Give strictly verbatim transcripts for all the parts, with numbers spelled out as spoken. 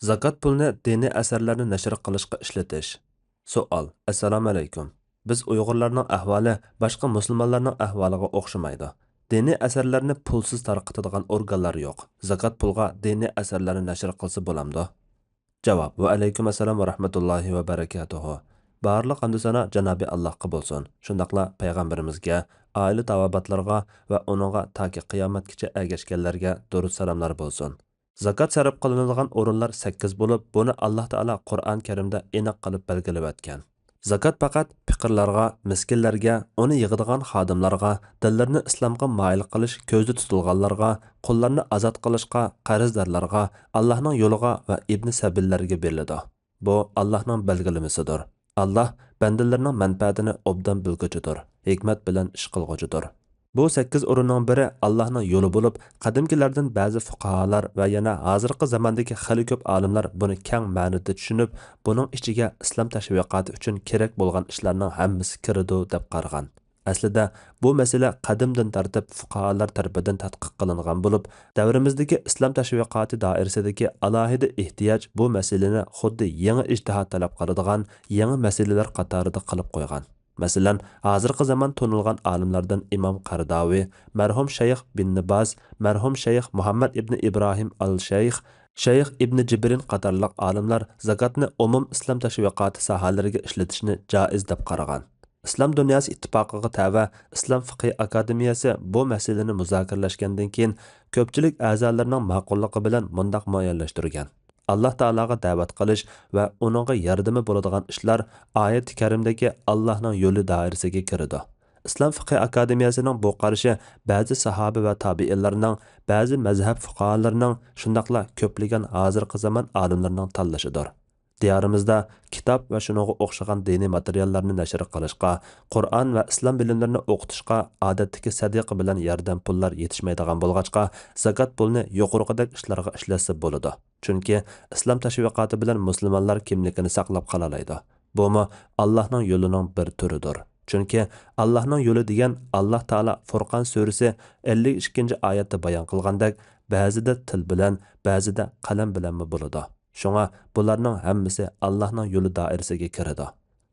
زاكات پۇلنى دىنىي ئەسەرلەرنى نەشر قىلىشقا ئىشلىتىش. سوئال: ئەسسالامۇئەلەيكۇم. بىز ئۇيغۇرلارنىڭ ئەھۋالى باشقا مۇسۇلمانلارنىڭ ئەھۋالىغا ئوخشىمايدۇ. دىنىي ئەسەرلەرنى پۇلسىز تارقىتىدىغان ئورگانلار يوق. زاكات پۇلغا دىنىي ئەسەرلەرنى نەشر قىلسا بولامدۇ؟ جاۋاب: ۋەئەلەيكۇم ئەسسالام ۋە رەھمەتۇللاھى ۋە بەرەكاتۇھۇ. بارلىق ھەمدۇسانا جانابى ئاللاھقا بولسۇن. شۇنداقلا پەيغەمبىرىمىزگە، ئائىلە تاۋابىئاتلىرىغا ۋە ئۇنىڭغا تاكى قىيامەتكىچە ئەگەشكەنلەرگە دۇرۇت سالاملار بولسۇن. زاكات سەرپ قىلىنىدىغان ئورۇنلار سەككىز بولۇپ، بۇنى ئاللاھ تائالا قۇرئان كەرىمدە ئېنىق قىلىپ بەلگىلىۋەتكەن. زاكات پەقەت پېقىرلارغا، مىسكىنلەرگە، ئۇنى يىغىدىغان خادىملارغا، دىللىرىنى ئىسلامغا مايىل قىلىش كۆزدە تۇتۇلغانلارغا، قۇللارنى ئازاد قىلىشقا، قەرزدارلارغا، ئاللاھنىڭ يولىغا ۋە ئىبنى سەبىللەرگە بېرىلىدۇ. بۇ ئاللاھنىڭ بەلگىلىمىسىدۇر. ئاللاھ بەندىلىرىنىڭ مەنپەئەتىنى ئوبدان بىلگۈچىدۇر، ھېكمەت بىلەن ئىش قىلغۇچىدۇر. بۇ سەككىز ئورۇننىڭ بىرى ئاللاھنىڭ يولى بولۇپ، قەدىمكىلەردىن بەزى فۇقاھالار ۋە يەنە ھازىرقى زاماندىكى خېلى كۆپ ئالىملار بۇنى كەڭ مەنىدە چۈشىنىپ، بۇنىڭ ئىچىگە ئىسلام تەشۋىقاتى ئۈچۈن كېرەك بولغان ئىشلارنىڭ ھەممىسى كىرىدۇ، دەپ قارىغان. ئەسلىدە، بۇ مەسىلە قەدىمدىن تارتىپ فۇقاھالار تەرىپىدىن تەتقىق قىلىنغان بولۇپ، دەۋرىمىزدىكى ئىسلام تەشۋىقاتى دائىرىسىدىكى ئالاھىدە ئېھتىياج بۇ مەسىلىنى خۇددى يېڭى ئىجتىھات تەلەپ قىلىدىغان يېڭى مەسىلىلەر قاتارىدا قىلىپ قويغان. مەسىلەن، ھازىرقى زامان تونۇلغان ئالىملاردىن ئىمام قەرداۋى، مەرھۇم شەيخ بىن باز، مەرھۇم شەيخ مۇھەممەد ئىبنى ئىبراھىم ئال شەيخ، شەيخ ئىبنى جىبرىن قاتارلىق ئالىملار زاكاتنى ئومۇم ئىسلام تەشۋىقاتى ساھەلىرىگە ئىشلىتىشنى جائىز دەپ قارىغان. ئىسلام دۇنياسى ئىتتىپاقىغا تەۋە ئىسلام فىقھى ئاكادېمىيەسى بۇ مەسىلىنى مۇزاكىرىلەشكەندىن كېيىن، كۆپچىلىك ئەزالىرىنىڭ ماقۇللۇقى بىلەن مۇنداق مۇئەييەنلەشتۈرگەن: ئاللاھ تائالاغا دەۋەت قىلىش ۋە ئۇنىڭغا ياردىمى بولىدىغان ئىشلار ئايەتى كەرىمدىكى ئاللاھنىڭ يولى دائىرىسىگە كىرىدۇ. ئىسلام فىقھى ئاكادېمىيەسىنىڭ بۇ قارىشى بەزى ساھابە ۋە تابىئىنلارنىڭ، بەزى مەزھەپ فۇقاھالىرىنىڭ، شۇنداقلا كۆپلىگەن ھازىرقى زامان ئالىملىرىنىڭ تاللىشىدۇر. دىيارىمىزدا كىتاب ۋە شۇنىڭغا ئوخشىغان دىنىي ماتېرىياللارنى نەشر قىلىشقا، قۇرئان ۋە ئىسلام بىلىملىرىنى ئوقۇتۇشقا ئادەتتىكى سەدىقە بىلەن ياردەم پۇللار يېتىشمەيدىغان بولغاچقا، زاكات پۇلنى يۇقىرىقىدەك ئىشلارغا ئىشلەتسە بولىدۇ. چۈنكى ئىسلام تەشۋىقاتى بىلەن مۇسۇلمانلار كىملىكىنى ساقلاپ قالالايدۇ. بۇمۇ ئاللاھنىڭ يولىنىڭ بىر تۈرىدۇر. چۈنكى ئاللاھنىڭ يولى دېگەن ئاللاھ تائالا فۇرقان سۈرىسى ئەللىك ئىككىنچى ئايەتتە بايان قىلغاندەك، بەزىدە تىل بىلەن، بەزىدە قەلەم بىلەنمۇ بولىدۇ. شۇڭا بۇلارنىڭ ھەممىسى ئاللاھنىڭ يولى دائىرىسىگە كىرىدۇ.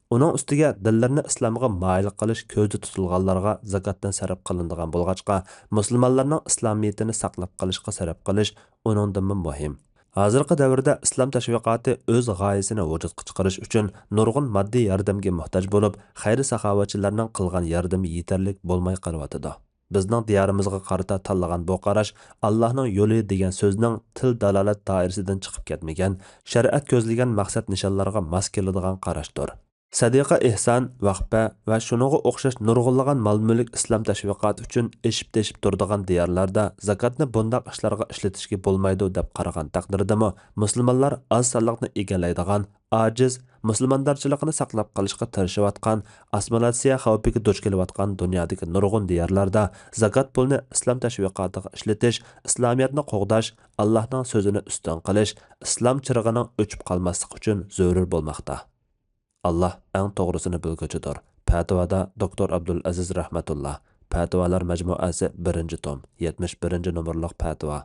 ئۇنىڭ ئۈستىگە دىللىرىنى ئىسلامغا مايىل قىلىش كۆزدە تۇتۇلغانلارغا زاكاتتىن سەرپ قىلىنىدىغان بولغاچقا، مۇسۇلمانلارنىڭ ئىسلامىيىتىنى ساقلاپ قېلىشقا سەرپ قىلىش ئۇنىڭدىنمۇ مۇھىم. ھازىرقى دەۋردە ئىسلام تەشۋىقاتى ئۆز غايىسىنى ۋۇجۇدقا چىقىرىش ئۈچۈن نۇرغۇن ماددىي ياردەمگە موھتاج بولۇپ، خەير-ساخاۋەتچىلەرنىڭ قىلغان ياردىمى يېتەرلىك بولماي قېلىۋاتىدۇ. بىزنىڭ دىيارىمىزغا قارىتا تاللىغان بۇ قاراش ئاللاھنىڭ يولى دېگەن سۆزنىڭ تىل دالالەت دائىرىسىدىن چىقىپ كەتمىگەن، شەرىئەت كۆزلىگەن مەقسەت نىشانلارغا ماس كېلىدىغان قاراشتۇر. سەدىقە، ئېھسان، ۋەخپە ۋە شۇنىڭغا ئوخشاش نۇرغۇنلىغان مال-مۈلۈك ئىسلام تەشۋىقاتى ئۈچۈن ئېشىپ-تېشىپ تۇرىدىغان دىيارلاردا زاكاتنى بۇنداق ئىشلارغا ئىشلىتىشكە بولمايدۇ دەپ قارىغان تەقدىردىمۇ، مۇسۇلمانلار ئاز سانلىقنى ئىگىلەيدىغان، ئاجىز، مۇسۇلماندارچىلىقىنى ساقلاپ قېلىشقا تىرىشىۋاتقان، ئاسسىمىلياتسىيە خەۋپىگە دۇچ كېلىۋاتقان دۇنيادىكى نۇرغۇن دىيارلاردا زاكات پۇلنى ئىسلام تەشۋىقاتىغا ئىشلىتىش، ئىسلامىيەتنى قوغداش، ئاللاھنىڭ سۆزىنى ئۈستۈن قىلىش، ئىسلام چىرىغىنىڭ ئۆچۈپ قالماسلىقى ئۈچۈن زۆرۈر بولماقتا. ئاللاھ ئەڭ توغرىسىنى بىلگۈچىدۇر. پەتىۋادا دوكتور ئابدۇلئەزىز رەھمەتۇللا، پەتىۋالار مەجمۇئەسى، بىرىنچى توم، يەتمىش بىرىنچى نومۇرلۇق پەتىۋا.